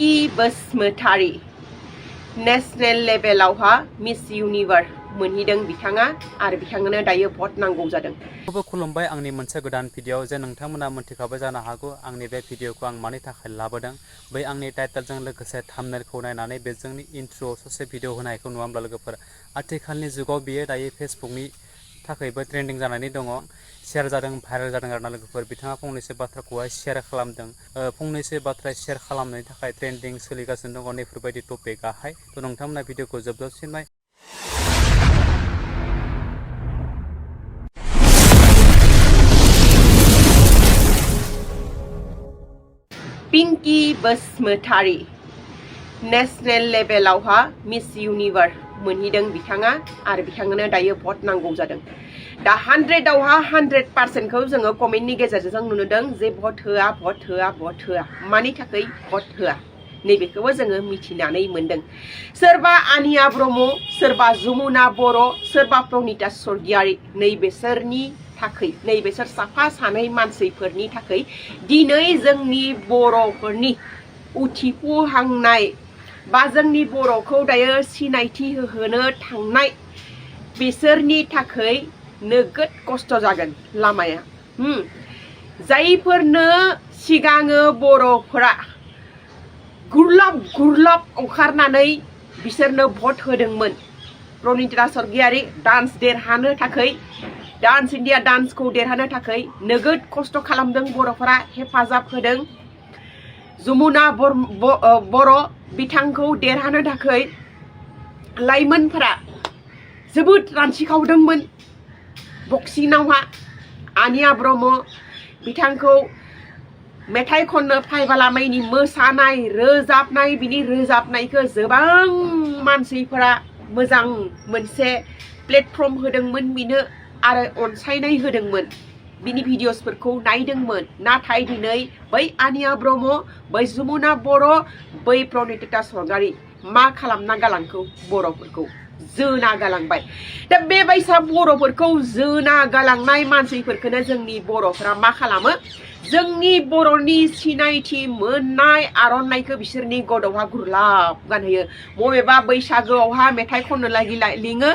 Pinky Basumatary national लेभेलावहा Miss Universe मोनहैदों बिथाङा आरो बिथांनो दायो भट नांगौ जादों। खुलुमबाय आंनि मोनसे गोदान भिडिअ जे नोंथांमोना मोनथिखाबाय जानो हागौ आंनि बे भिडिअखौ आं मानि थाखाय लाबोदों। बै आंनि टाइटेलजों लोगोसे थाम्बनेलखौ नायनानै बे जोंनि इन्ट्र' ससे भिडिअ होनायखौ नुवाब्ला लोगोफोर आथिखालनि जुगाव बियो दायो फेसबुकनि थाखायबो ट्रेन्डिं जानानै दङ। शेयार जादों भाइरेल जादों आरोना लोगोफोर बिथाङा फंनैसो बाथ्राखौहाय शेयार खालामदों। फंनैसो बाथ्रा शेयार खालामनायनि थाखाय ट्रेन्डिं सोलिगासिनो दङ नैफोरबायदि टपिकआहाय। थ' नोंथांमोना भिडिअखौ जोबजासिम नाय। पिंकी बसुमतारी नेशनेल लेभेलावहा मिस इउनिभार्स मोनहैदों बिथाङा आरो बिथांनो दायो भट नांगौ जादों। दा 100आवहा 100%खौ जोङो कमेन्टनि गेजेरजों नुदों जे भट होआ भट होआ भट होआ मानि थाखाय भट होआ नैबेखौबो जोङो मिथिनानै मोनदों। सोरबा आनिया ब्रह्म, सोरबा जमुना बर', सोरबा प्रनिता स्वर्गियारि नैबेसोरनि थाखाय नैबेसोर साफा सानै मानसिफोरनि थाखाय दिनै जोंनि बर'फोरनि उथिफुहांनाय बा जोंनि बर'खौ दायो सिनायथि होहोनो थांनाय बिसोरनि थाखाय नोगोद खस्थ' जागोन लामाया। जायफोरनो सिगाङो बर'फोरा गुरलाब ओंखारनानै बिसोरनो भट होदोंमोन। प्रनिता स्वर्गियारि डान्स देरहानो थाखाय डान्स इण्डिया डान्सखौ देरहानो थाखाय नोगोद खस्थ' खालामदों बर'फोरा हेफाजाब होदों। जमुना बर' बिथांखौ देरहानो थाखाय लाइमोनफोरा जोबोद रानसिखावदोंमोन बक्सिंआवहा। आनिया ब्रह्म बिथांखौ मेथाइ खननो फायबालामायनि मोसानाय रोजाबनाय बिनि रोजाबनायखौ गोबां मानसिफोरा मोजां मोनसे प्लेटफर्म होदोंमोन बिनो आरो अनसायनाय होदोंमोन। बिनि भिडिअसफोरखौ नायदोंमोन। नाथाय दिनै बै आनिया ब्रह्म, बै जमुना बर', बै प्रनिता स्वर्गियारि मा खालामना गालांखौ बर'फोरखौ जोना गालांबाय। दा बेबायसा बर'फोरखौ जोना गालांनाय मानसिफोरखौनो जोंनि बर'फोरा मा खालामो? जोंनि बर'नि सिनायथि मोननाय आर'नाइखौ बिसोरनि गदआवहा गुरलाब गानहोयो। बबेबा बैसागोआवहा मेथाइ खननो लिङो,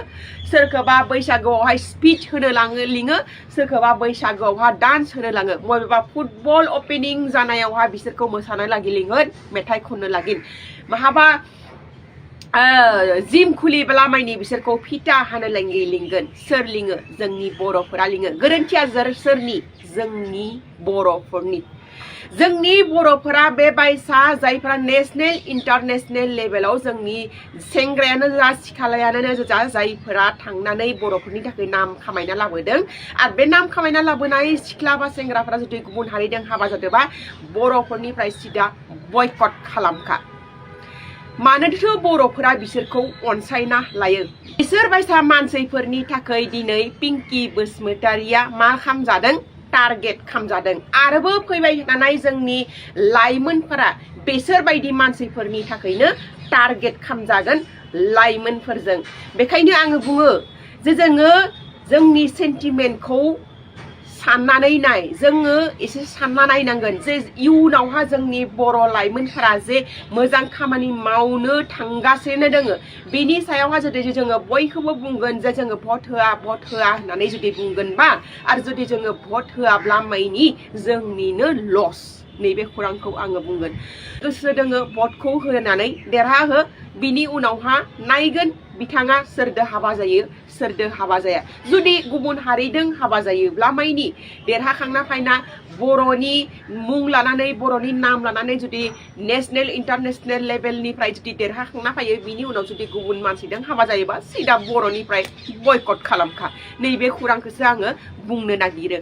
सोरखौबा बैसागोआवहाय स्पिच होनो लिङो, सोरखौबा बैसागोआवहा डान्स होनो लाङो, बबेबा फुटबल अपेनिं जानायावहा बिसोरखौ मोसानो लागि लिंगोन, मेथाइ खननो लागि। माहाबा जिम खुलिब्ला मायनि बिसोरखौ फिथा हानो लिंगोन। सोर लिङो? जोंनि बर'फोरा लिङो। गोरोन्थिया सोरनि? जोंनि बर'फोरनि। जोंनि बर'फोरा बेबायसा जायफोरा नेशनेल इन्टारनेशनेल लेभेलाव जोंनि सेंग्रायानो जा सिख्लायानो जा जायफोरा थांनानै बर'फोरनि थाखाय नाम खामायना लाबोदों आरो बे नाम खामायना लाबोनाय सिख्ला बा सेंग्राफोरा जुदि गुबुन हारिजों हाबा जादोंबा बर'फोरनिफ्राय सिदा बयकट खालामखा। मानोथो बर'फोरा बिसोरखौ अनसायना लायो। बिसोर बायसा मानसिफोरनि थाखाय दिनै पिंकी बसुमतारिया मा खामजादों? टारगेट खामजादों। आरोबो फैबाय थानाय जोंनि लाइमोनफोरा बेसोरबायदि मानसिफोरनि थाखायनो टारगेट खामजागोन लाइमोनफोरजों। बेखायनो आङो बुङो जे जोङो जोंनि सेन्टिमेन्टखौ साननानै नाय। जोङो एसे सानना नायनांगोन जे इयुनावहा जोंनि बर' लाइमोनफोरा जे मोजां खामानि मावनो थांगासिनो दोङो बेनि सायावहा जुदि जोङो बयखौबो बुंगोन जे जोङो भट होआ होननानै जुदि बुंगोनबा आरो जुदि जोङो भट होआब्ला मायनि जोंनिनो लस। नैबे खौरांखौ आङो बुंगोन। गोसो दोङो भटखौ होनानै देरहाहो, बिनि उनावहा नायगोन बिथाङा सोरदो हाबा जायो सोरदो हाबा जाया। जुदि गुबुन हारिदों हाबा जायोब्ला मायनि देरहाखांना फायना बर'नि मुं लानानै बर'नि नाम लानानै जुदि नेशनेल इन्टारनेशनेल लेभेलनिफ्राय जुदि देरहाखांना फैयो बिनि उनाव जुदि गुबुन मानसिजों हाबा जायोबा सिदा बर'निफ्राय बयकट खालामखा। नैबे खौरांखौसो आङो बुंनो नागिरो।